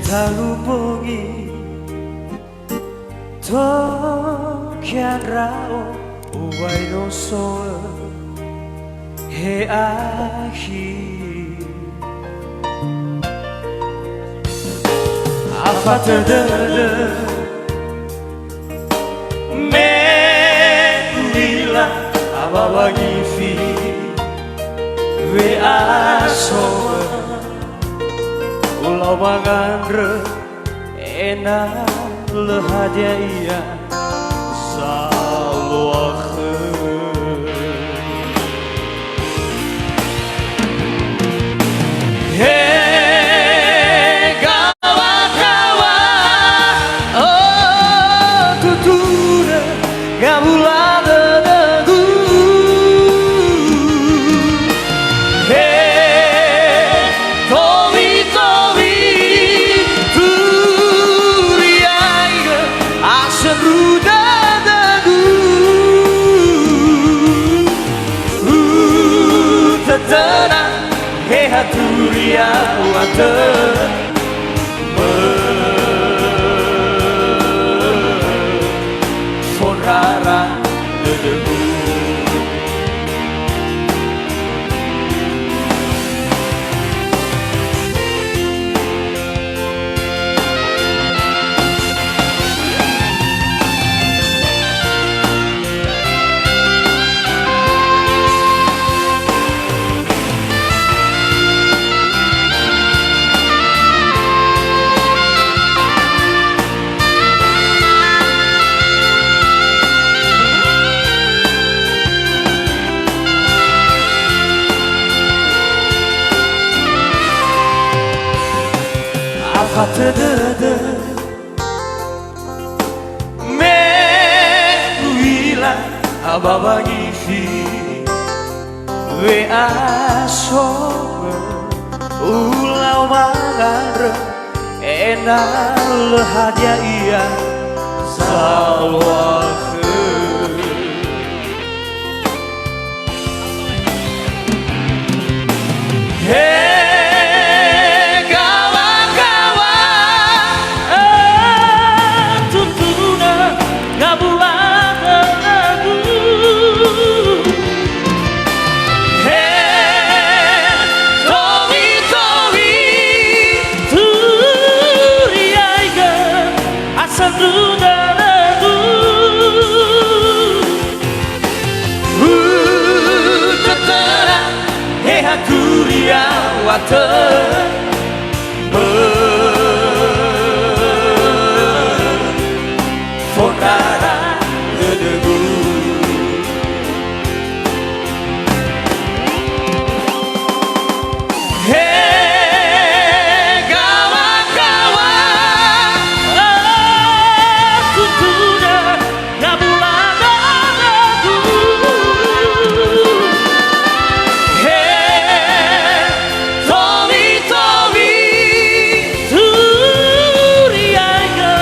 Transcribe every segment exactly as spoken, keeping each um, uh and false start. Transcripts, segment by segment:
Talu bongi, tokia ndra'o, uŵa'ö no so'ö he akhi. Afatö dödö, me u'ila, aŵa'ö wangifi we'aso'ö. Ulau mangandrö, ena'ö lö hadia ia zalua khöu. He gaŵa-gaŵa, o tuturö, ngawula dödögu. He towi-towi, turiaigö, asöndru dödögu. Utötöna, he ha turia u'atö. Mö fondrara dödögu. Afatö dödö, me u'ila, aŵa'ö wangifi we'aso'ö, ulau mangandrö, ena'ö lö hadia ia zalua khöu. He gaŵa-gaŵa, eh, tuturö, ngawula dödögu. He towi-towi, turiaigö, asöndru dödögu. Utötöna, he ha turia u'atö. Mö fondrara dödögu. He gaŵa-gaŵa, ah, tuturö, ngawula dödögu. He towi-towi, turiaigö,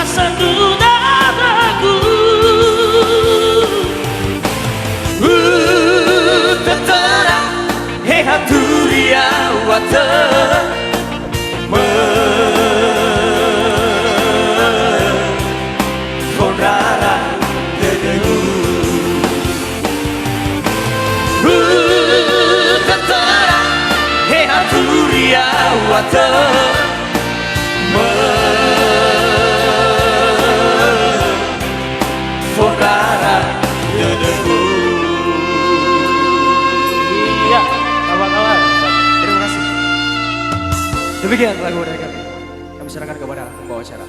asöndru dödögu. Utötöna, he ha turia u'atö. Mö fondrara dödögu. Utötöna, he ha turia u'atö. Mö fondrara dödögu. Iya, kawan-kawan. Terima kasih. Demikian lagu dari kami. Kami serahkan kepada pembawa acara.